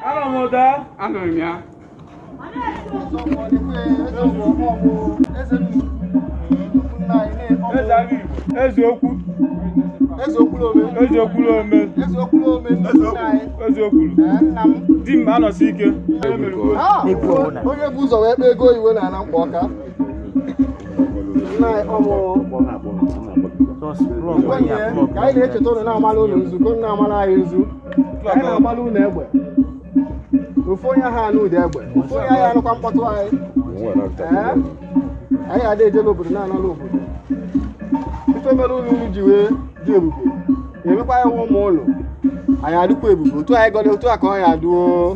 Anọ m ụda. Anụrụ m ya. Eze agha Igbo. Eze okwu. Eze okwulu ome. Eze okwulu ome. Eze okwulu ome nna anyị. Eze okwulu. Ee, nna m. Di m anọsi ike. Ah, onye bụ ụzọ wee kpee ego oyibo na ala mkpọ ọka. Nna anyị ọ bụ nkwenye ka anyị na-echeta ụnụ na-amala ụnụ nzu ka ụnụ na-amala anyị nzu ka anyị na-agbala ụnụ egbe. Ofu onye ha anụ ụda egbe, ofu onye anyị anụkwa mkpọtụ anyị. Ee, anyị ada ejela obodo na-anala obodo. Ife mere ụlọ unu ji wee dị ebube emekwa ya nwa ụmụ ụlọ anyị adịkwa ebube otu anyị gọrọ otu a ka ọ ya adụo.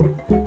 Igbo.